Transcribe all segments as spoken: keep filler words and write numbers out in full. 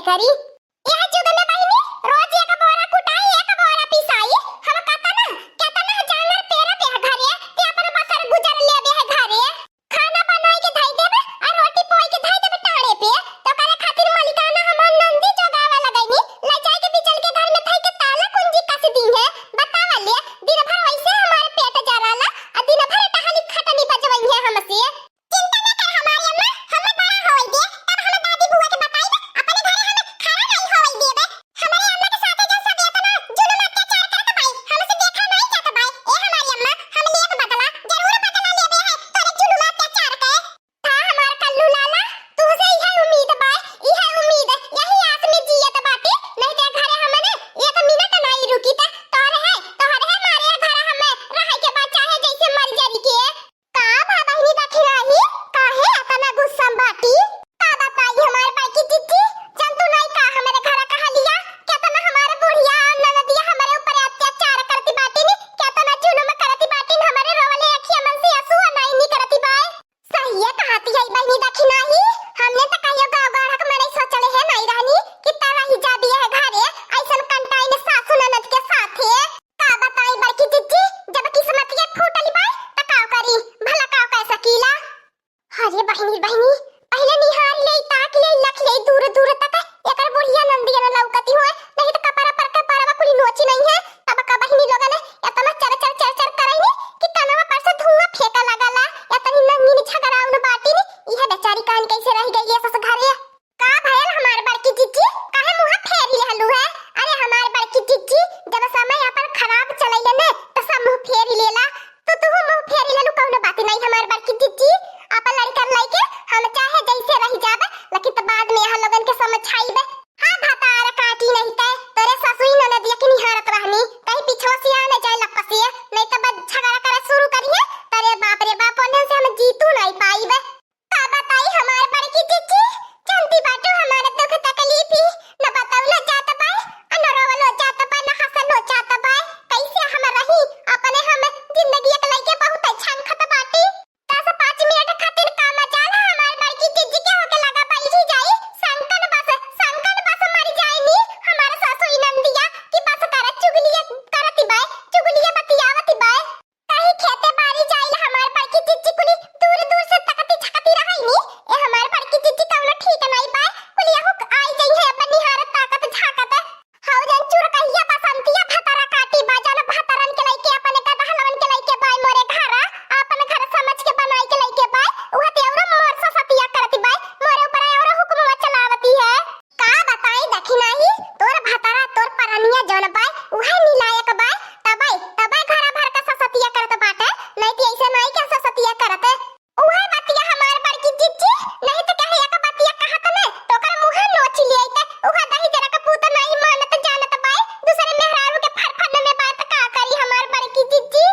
करी। यह जुग में बहिनी, रोज एक बोरा कुटाई, एक बोरा पिसाई। हम कतना, केतना जांगर पेरब यह घरे, ते अपन बसर गुजर लेबे है घरे। खाना बनाई के धई देबे, आ रोटी पोई के धई देबे टाड़े पे, तो करे खातिर मलिकाना हमार नंदी जोगावे लगइनी, ले जाए के बिचल के घर में धई के ताला कुंजी कस दी है। बतावा ले, दिन भर वैसे हमारे पेट जराला, आ दिन भर टहली खटनी बजवई है हमसे। चिंता ना कर हमारी अम्मा, हम बड़ा होई दे, तब हम दादी बुआ के बताइब, अपने घरे हम खड़ा नहीं होई देबे। हमारे अम्मा के साथे जो सब इतना जुलुम अत्याचार करत बाई, हमसे देखा नहीं जात बाई। ए हमारी अम्मा, हम लेब बदला, जरूर बदला लेबे है तोरे जुलुम अत्याचार के। हाँ हमार कल्लू लाला, तुहसे इहे उम्मीद बाई, इहे उम्मीद, यही आस में जियत बाटी, नहीं ते घरे हमने एक मिनट नहीं रुकी त तोरे है, तोरे है मारे घर हमें रहे के बा, चाहे जैसे मर जरी के। का भा बहिनी दखिनाही, काहे अतना गुस्सा में बाटी? का बताई हमार बड़की जिज्जी, जन तू नाई का हमरे घरा कहा लिया, केतना हमार बुढ़िया ननदिया हमरे ऊपर अत्याचार करती बाटी नी, केतना जुलुम करती बाटी नी, हमरे रोवले अखिया मन से आंसू नाई निकरती बाय। सहिए कहती है बहिनी दखिनाही, हमने त कहियो गाँव गढ़क मनई सोचले है नाई रहनी कि त रही जाबी है घरे, ऐसन कंटाइन सासू ननद के साथे। का बताई बड़की जिज्जी, जब किस्मतिये फूटल बा, त का करी, भला का कह सकीला। अरे बहिनी, बहिनी, पहिले निहार ले, ताक ले, लख ले, दूर दूर तक, एकर बुढ़िया नंदिया न लौकती होए, नहीं त कपड़ा पर के परवा कुली नोची नहीं है। तब का बहिनी लोगन एतना चर चर चर चर करैनी कि कनवा पर से धुआं फेंका लागला, एतनी नंगिन झगड़ाउन बाटी नी, इहे बेचारी कान कैसे रह गई है सस घरे। का भयल हमार बड़की जिज्जी, काहे मुँह फेरी लेहलू है? अरे हमार बड़की जिज्जी, जब समय अपन खराब चलैले ने, त सब मुँह फेरी लेला। तो तू मुँह फेरी लेलू, कौनो बात नहीं हमार बड़की जिज्जी। अपन लड़कन लइके हम चाहे जैसे रह जाबे, लेकिन त बाद में यहाँ लोगन के समझाइबे। हाँ भतार काटी नहीं ते, तोरे ससुई ननदिया के निहारत रहनी, कहीं पिछवा से आ न जाए लपसिया, नहीं त बस झगड़ा करे शुरू करिए। अरे बाप रे बाप, ओन्हन से हम जीतू नहीं पाइबे। का बताई हमार बड़की जिज्जी, जानती बाटू हमार दुख तकलीफ ही, न बतौलो जात बा, आ न रोवलो जात बा, न हंसलो जात बा। कैसे हम रही, अपने हम जिंदगी एक लइके बहुत छनखत बाटी। दस पाँच मिनट खातिर का मजाल है हमार बड़की जिज्जी के होके लगा बैठी जाई, संकन बस, संकन बस मर जाए नी, हमार सासू ई नंदिया कि बस कर चुगलिया करती बाय, चुगलिया बतियावती बाय। कहीं खेते बारी जाइल हमार बड़की जिज्जी कुली दूर दूर से तकती झकती रहै नी। ए हमार बड़की जिज्जी कौनो ठीक नाई बा। कुलिया हुक आई जई है अपन निहारत ताकत झाकत। हौ जन चुरकहिया बसंतिया भतरा काटी बा, जन भतरन के लइके अपने गदहलवन के लइके बाय मोरे घरा, अपन घर समझ के बनाई के लइके बाय। उहे ते औरो मोर ससतिया करती बाय, मोरे ऊपर औरो हुक्मवा चलावती है। का बताई दखिनाही, तोर भतरा, तोर परनिया जौन बाय, उहे निलायक बाय, तबै, तबै घरा भर का ससतिया करत बाटे, नहीं त ऐसे नाई के ससतिया करत। उहे बतिया हमार बड़की जिज्जी, नहीं त कहे एक बतिया कहत ने, तो ओकर मुँहे नोच लियाई ते, उहे दही जरा के पूत नाई मानत जानत बाय, दूसरे मेहरारू के फरफन में बात का करी हमार बड़की जिज्जी।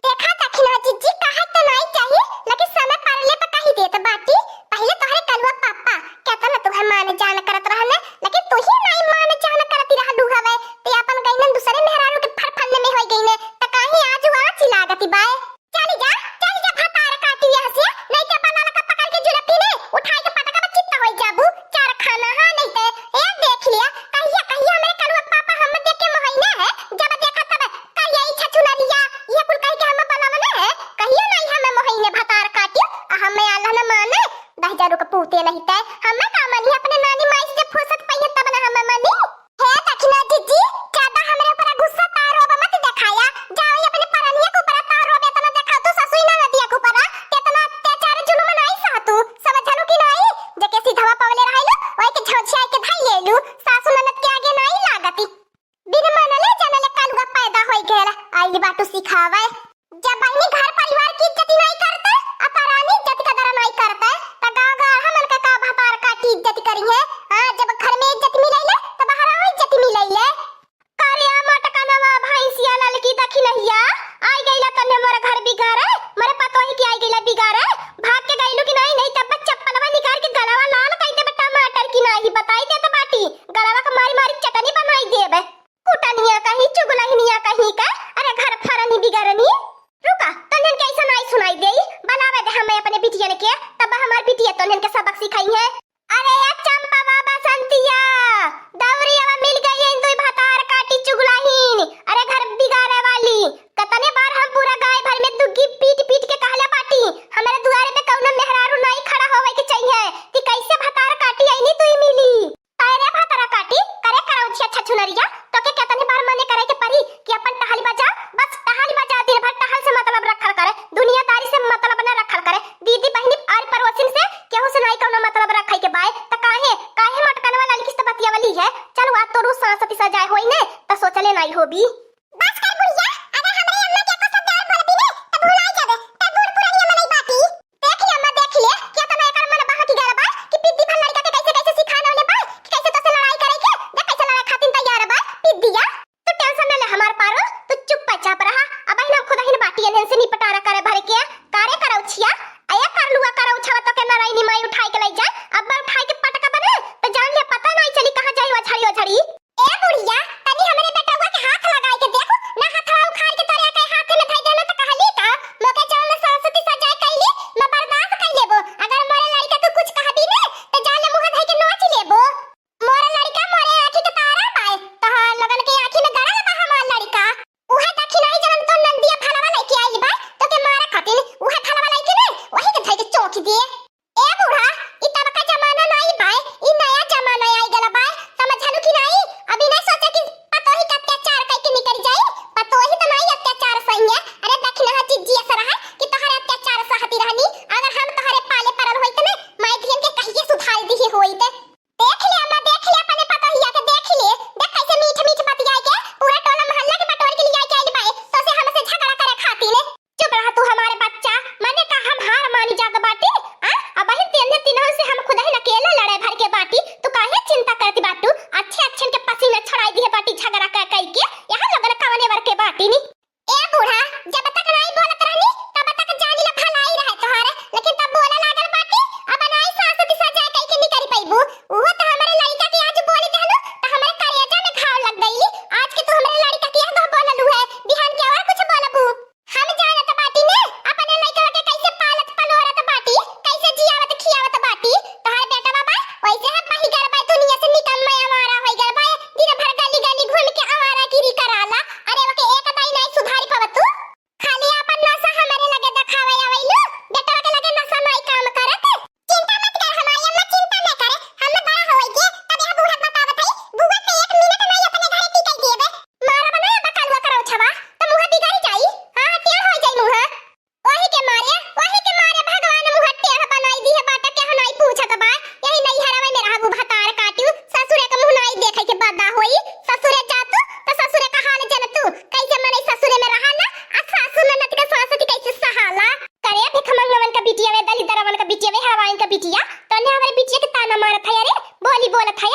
देखा दखिना जिज्जी, कहा त नाई चाही, लेकिन समय परले पर कही देत बाटी। पहिले तोहरे कलुआ पापा केतना तुहे मान जान करत रहने, लेकिन तू ही नाई मान जान करती रहलू हवे। ते अपन गइनन दूसरे मेहरारू के फरफन में होई गइने, त काहे आज आँच लागती बाय? चली जा, चली जा भतार काटी यहाँ से, नहीं त बलाला का पकड़ के जुलपी ने उठाई के पटका में चित्त होई जाबू। चार खाना हाँ नहीं ते, ए देख लिया, कहिया, कहिया हमरे कलुआ पापा हम देख के मोहइना है, जब देखा तब करिया ई छछुना लिया, ये कुल कह के हम बलवले है, कहियो नहीं हमें मोहइने भतार काटियो, आ हमें आल्हा न माने, दहिजरू के पूते नहीं ते, हमें का मानी अपने नानी माई से जब फुर्सत पइहे तब ना हमें मानी। हे दखिना जिज्जी, ज्यादा हमरे ऊपर गुस्सा तारो अब मत देखाया, जाओ ये अपने परनिया के ऊपर तारो अब इतना देखा तू ससुई ना नदिया के ऊपर, इतना अत्याचार जुलुम नहीं सह तू, समझलू कि नहीं, जेके सीधवा पवले रहलू, वही के झोंझिया के धई लेलू, सासू ननद के आगे नहीं लागती। बिन मनले जनले कलुआ पैदा होई गयल, आइल बाटू सिखावे। जब बहिनी घर परिवार की इज्जत ही नहीं करते, आ परानी इज्जत कदर नहीं करते, त गाँव गढ़ा मन का का भतार काटी इज्जत करी है? टियन से निपटारा करे भर के, कारे करौछिया, अया कर लुआ करौछवा तो के नरैनी माई उठाई के लई जाए, अब मैं उठाई के पटका बने, तो जान ले पता नहीं चली कहाँ जाई ओझड़ी ओझड़ी। ए बुढ़िया, तनी हमरे बेटवा के हाथ लगाई के देखो, ना हाथवा उखाड़ के तोरे के हाथ में धई देना तो कहली का, मोके जौन सरस्वती सजाए कैली, मैं बर्दाश्त कर लेबो, अगर मोरे लड़का तू कुछ कहबी ने, तो जान ले मुँह धई के नोच लेबो। मोरे लड़का मोरे आँखी के तारा बाय, तोहार लोगन के आँखी में गड़ल बा हमार लड़का। उहे दखिनाही जवन तो नंदिया फलवा लेके आई बाय, तो के मारे खातिर उहे फलवा लेके ने, वही के धई के चोंक दिए। ए बूढ़ा, ई तब का जमाना नाई बाय, ई नया जमाना आई गला बाय, समझलू कि नाई? अभी नहीं सोचे कि पतोही का अत्याचार कई के निकल जाई, पतोही तो नाई अत्याचार सही है। अरे दखिना चिज्जिया से रहा कि तोहरे अत्याचार सहती रहनी, अगर हम तोहरे पाले परल होइत ने, माई धियन के कहिए सुधार दिही होइत। देख ले अम्मा, देख ले अपने पतोहिया के, देख ले, देख कैसे मीठ मीठ बतियाई के पूरा टोला मोहल्ला के बटोर के लिया के आइल बाए, तो से हमसे झगड़ा करे खातिर। चुप रहा तू हमारे बच्चा, मने का हम हार मानी जात बाटी? आ? अब ही तेने तीनों से हम खुद ही अकेला लड़े भर के बाटी, तू काहे चिंता करती बाटू? अच्छे अच्छे के पसीना छोड़ाई दिए बाटी झगड़ा कर कई के, यहाँ लोगन कवने वर के बाटी नी। ए बूढ़ा, जब तक नाई बोलत रहनी, तब तक जानी ला भलाई रहे तोहार, लेकिन तब बोले लागल बाटी, अब नाई सास दिसा जाए कई के निकरी पैबू। उहो तो हमरे लड़का के आज बोली देहलू, तो हमरे करेजा में घाव लग गई। आज के तू हमरे लड़का के यह बोललू है, बिहान के और कुछ बोलबू? हम जानत बाटी ने, अपने लइकवा के कैसे पालत पलोरत बाटी, कैसे जियावत खियावत बाटी। तोहार बेटवा बा, वैसे है बहिगर बा, दुनिया से निकम्मा आवारा होई गल बा, दिन भर गली गली घूम के आवारागिरी कराला। अरे ओके एक दाई नाई सुधारी पवतू, खाली अपन नशा हमरे लगे देखावे आवेलू, बेटवा के लगे नशा नाई काम करत। चिंता मत कर हमारी अम्मा, चिंता न करे, हम बड़ा होई के तब यह बूढ़ा बतावत है, बुआ के एक मिनट नाई अपने घरे टिकै देबे। मारा बनाया बकलुआ करौछवा, त मुँह बिगड़ जाई। हाँ, टेढ़ हो जाई मुँह। वही के मारे, वही के मारे भगवान मुँह टेढ़ बनाई दी है, बाटा के हनाई पूछत बा। यही नैहरवे में रहबू भतार काटियो, ससुरे के मुँह नाई देखे के बदा होई। ससुरे जातू, त ससुरे का हाल जनतू। कैसे मने ससुरे में रहा ना, आ सासू ननद के सासती कैसे सहाला। करे भिखमंगवन का बिटिया वे, दलिदरवन का बिटिया वे, हवाइन का बिटिया, तने हमरे बिटिया के ताना मारत है, अरे बोली बोलत है।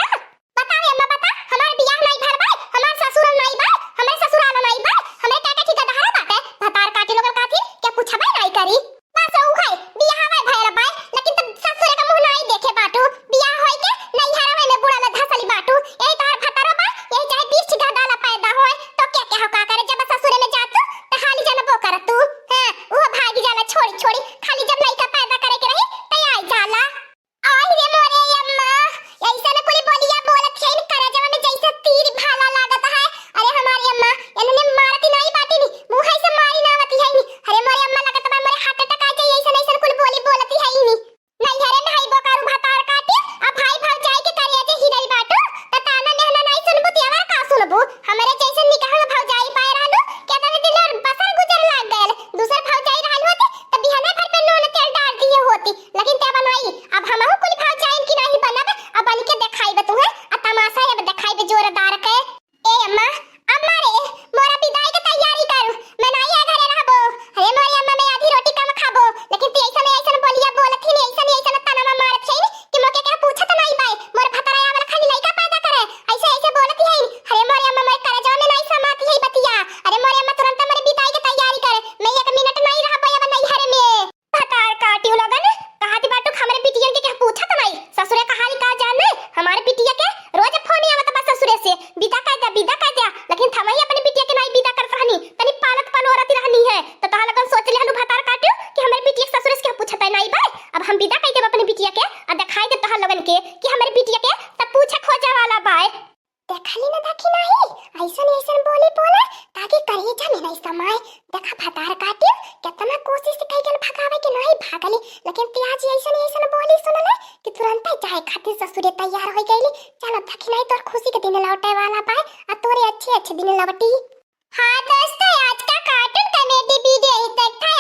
बताओ अम्मा, बता, हमार बियाह नाई भर बाय, हमार ससुरल नाई बाय, हमरे ससुराल नाई बाय, हमरे का का ठिका दहाड़ा बाटे, भतार काटी लोगन काथी, क्या पूछबे नाई करी? बस ऊ है, बियाह वे भैर बाय, लेकिन तब ससुरे का मुँह नाई देखे बाटू, बियाह होई के नैहरवे में बुढ़ा ला धसली बाटू, यही तोहर भतारो बा, यही चाहे बीस ठिका दाला पैदा होए, तो क्या क्या हो का करे, जब ससुरे में जातू, त हाली जनबो करतू, हाँ, वो भागी जाला छोड़ी छोड़ी, खाली जब लइका पैदा करे के रही, त आई जाला। आई रे मोरे अम्मा, ऐसन कुल बोलिया बोलत है, इन करजवा में जैसे तीर भाला लागत है। अरे हमारी अम्मा, इन्होंने मारती नहीं बाटी नी, मुँह से मारी ना आवती है नी। अरे मोरे अम्मा, लगत बा मोरे heart attack आ जाई, ऐसन ऐसन कुल बोली बोलती है नी। नैहरे में हई बोकारू भतार काटी, अब भाई भौजाई के करेजे हिलाई बाटू, त ताना मेहना नहीं सुनबू, तेवर का सुनबू? हमरे जैसे निकहल भौजाई पाए रहलू, केतने दिन और बसर गुजर लाग गयल। दूसर भौजाई रहल होती, त बिहने भर पे नून तेल डाल दिए होती। लेकिन ते बनाई, अब हमहू कुल भौजाइन की नाही बनब, अब बन के देखाइब तुहे, आ तमाशा अब देखाइब जोरदार के। ए अम्मा, अम्मा रे, मोरा विदाई के तैयारी करू, मैं नाही ए घरे रहबो। अरे मोरे अम्मा, मैं आधी रोटी कम खाबो, लेकिन तू ऐसन ऐसन बोलिया बोलत ही, ऐसन ऐसन तनमा मारत है कि मोके क्या पूछत नाही बाय, मोर भतरा आवल खाली लइका पैदा करे, ऐसे ऐसे बोलत है। अरे मोरे अम्मा, मोरे करजवा में नाही समात है बतिया। अरे मोरे अम्मा, तुरंत मोरे विदाई के तैयारी कर, मैं एक मिनट नाही रहबो अब नैहर में। भतार काटियो लगन, कहत बाटू हमरे बिटियन के केहू पूछत नाई, ससुरे कहानी का जाने, हमारे बिटिया के रोज फोन आवत बा ससुरे से, विदा कर द्या, विदा कर द्या, लेकिन थमही अपने बिटिया के नाई विदा करत रहनी, तनी पालत पलोरत रहनी है, त तोहा लगन सोच लेहलू भतार काटियो कि हमरे बिटिया के ससुरे से केहू पूछत है नाई बाय, अब हम विदा कर देब अपने बिटिया के, आ देखाई देब तोहा लगन के कि हमरे बिटिया के सब पूछे खोजे वाला बाय। देखली ना दखिनाही, ऐसन ऐसन बोली बोले, ताकि करेजा में नहीं समाए। देखा भतार काटिल, केतना कोशिश कई गल भगावे के, नहीं भागली, लेकिन ते आज ऐसन ऐसन बोली सुनले कि तुरंते जाए खातिर ससुरे तैयार हो गईली। चल अब दखिनाही, तोर खुशी के दिन लौटे वाला बाय, आ तोरे अच्छे अच्छे दिन लौटी। हाँ दोस्तों, आज का cartoon comedy video यहीं तक था।